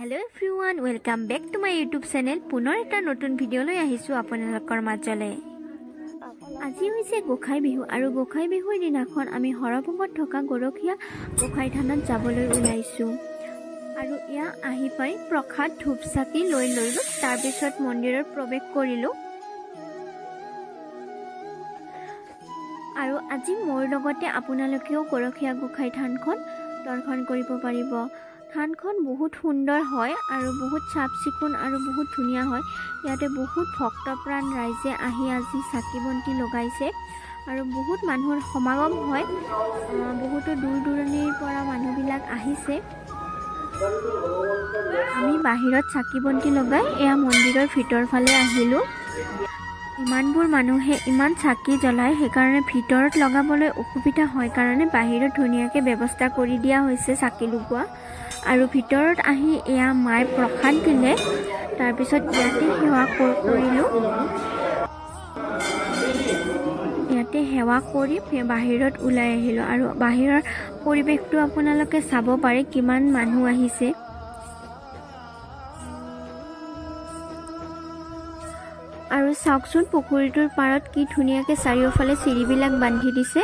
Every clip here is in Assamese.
Hello everyone, welcome back to my YouTube channel. পুনৰ এটা নতুন ভিডিঅ' লৈ আহিছোঁ আপোনালোকৰ মাজলৈ। আজি হৈছে গোসাঁই বিহু আৰু গোসাঁই বিহুৰ দিনাখন আমি হৰভোগত থকা গৰখীয়া গোসাঁই থানত যাবলৈ ওলাইছোঁ। আৰু এয়া আহি পাই প্ৰসাদ ধূপ চাকি লৈ ল'লোঁ, তাৰপিছত মন্দিৰত প্ৰৱেশ কৰিলোঁ। আৰু আজি মোৰ লগতে আপোনালোকেও গৰখীয়া গোসাঁই থানখন দৰ্শন কৰিব পাৰিব। থানখন বহুত সুন্দৰ হয় আৰু বহুত চাফ চিকুণ আৰু বহুত ধুনীয়া হয়। ইয়াতে বহুত ভক্তপ্ৰাণ ৰাইজে আহি আজি চাকি বন্তি লগাইছে আৰু বহুত মানুহৰ সমাগম হয়। বহুতো দূৰ দূৰণিৰ পৰা মানুহবিলাক আহিছে। আমি বাহিৰত চাকি বন্তি লগাই এয়া মন্দিৰৰ ভিতৰ ফালে আহিলোঁ। ইমানবোৰ মানুহে ইমান চাকি জ্বলায়, সেইকাৰণে ভিতৰত লগাবলৈ অসুবিধা হয় কাৰণে বাহিৰত ধুনীয়াকৈ ব্যৱস্থা কৰি দিয়া হৈছে চাকি লগোৱা। আৰু ভিতৰত আহি এয়া মায়ে প্ৰসাদ দিলে, তাৰপিছত ইয়াতে সেৱা কৰিলোঁ। ইয়াতে সেৱা কৰি বাহিৰত ওলাই আহিলোঁ। আৰু বাহিৰৰ পৰিৱেশটো আপোনালোকে চাব পাৰে, কিমান মানুহ আহিছে। আৰু চাওকচোন পুখুৰীটোৰ পাৰত কি ধুনীয়াকৈ চাৰিওফালে চিৰিবিলাক বান্ধি দিছে।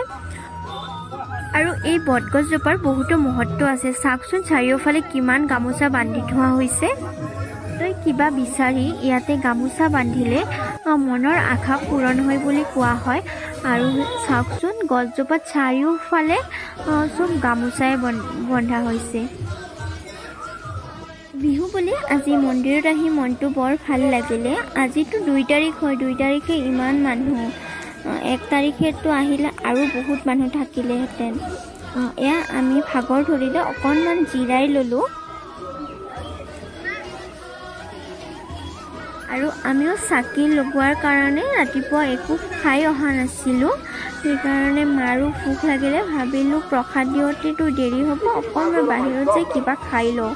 আৰু এই বটগছজোপাৰ বহুতো মহত্ব আছে। চাওকচোন চাৰিওফালে কিমান গামোচা বান্ধি থোৱা হৈছে। তই কিবা বিচাৰি ইয়াতে গামোচা বান্ধিলে মনৰ আশা পূৰণ হয় বুলি কোৱা হয়। আৰু চাওকচোন গছজোপাত চাৰিওফালে চব গামোচাই বন্ধা হৈছে। বিহু বুলি আজি মন্দিৰত আহি মনটো বৰ ভাল লাগিলে। আজিতো 2 তাৰিখ হয়, 2 তাৰিখে ইমান মানুহ, 1 তাৰিখেতো আহিলে আৰু বহুত মানুহ থাকিলেহেঁতেন। এয়া আমি ভাগৰ ধৰিলে অকণমান জিৰাই ল'লোঁ। আৰু আমিও চাকি লগোৱাৰ কাৰণে ৰাতিপুৱা একো খাই অহা নাছিলোঁ, সেইকাৰণে মাৰো ভোক লাগিলে। ভাবিলোঁ প্ৰসাদ দিওঁতেতো দেৰি হ'ব, অকণমান বাহিৰত যে কিবা খাই লওঁ।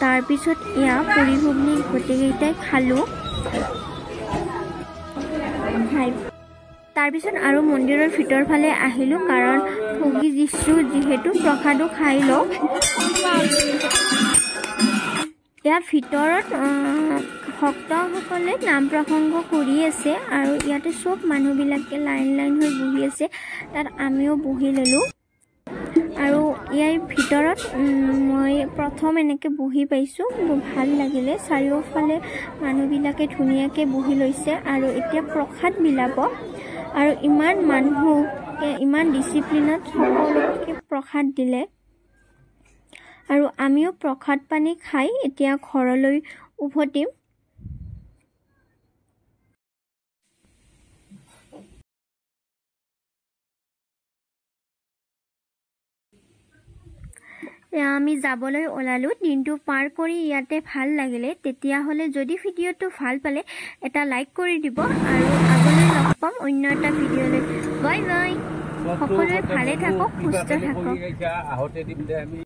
তাৰপিছত এয়া পুৰি ঘুগনি গোটেইকেইটাই খালোঁ। তাৰপিছত আৰু মন্দিৰৰ ভিতৰ ফালে আহিলোঁ, কাৰণ ঠগি দিছোঁ যিহেতু প্ৰসাদো খাই লওঁ। ইয়াৰ ভিতৰত ভক্তসকলে নাম প্ৰসংগ কৰি আছে আৰু ইয়াতে চব মানুহবিলাকে লাইন লাইন হৈ বহি আছে। তাত আমিও বহি ল'লোঁ। আৰু ইয়াৰ ভিতৰত মই প্ৰথম এনেকৈ বহি পাইছোঁ, ভাল লাগিলে। চাৰিওফালে মানুহবিলাকে ধুনীয়াকৈ বহি লৈছে আৰু এতিয়া প্ৰসাদ বিলাব। আৰু ইমান মানুহ ইমান ডিচিপ্লিনত সকলোকে প্ৰসাদ দিলে। আৰু আমিও প্ৰসাদ পানী খাই এতিয়া ঘৰলৈ উভতিম। আমি যাবলৈ ওলালোঁ। দিনটো পাৰ কৰি ইয়াতে ভাল লাগিলে। তেতিয়াহ'লে যদি ভিডিঅ'টো ভাল পালে এটা লাইক কৰি দিব। আৰু আগলৈ লগ পাম অন্য এটা ভিডিঅ'লৈ। Bye bye. সকলোৱে ভালে থাকক, সুস্থ থাকক।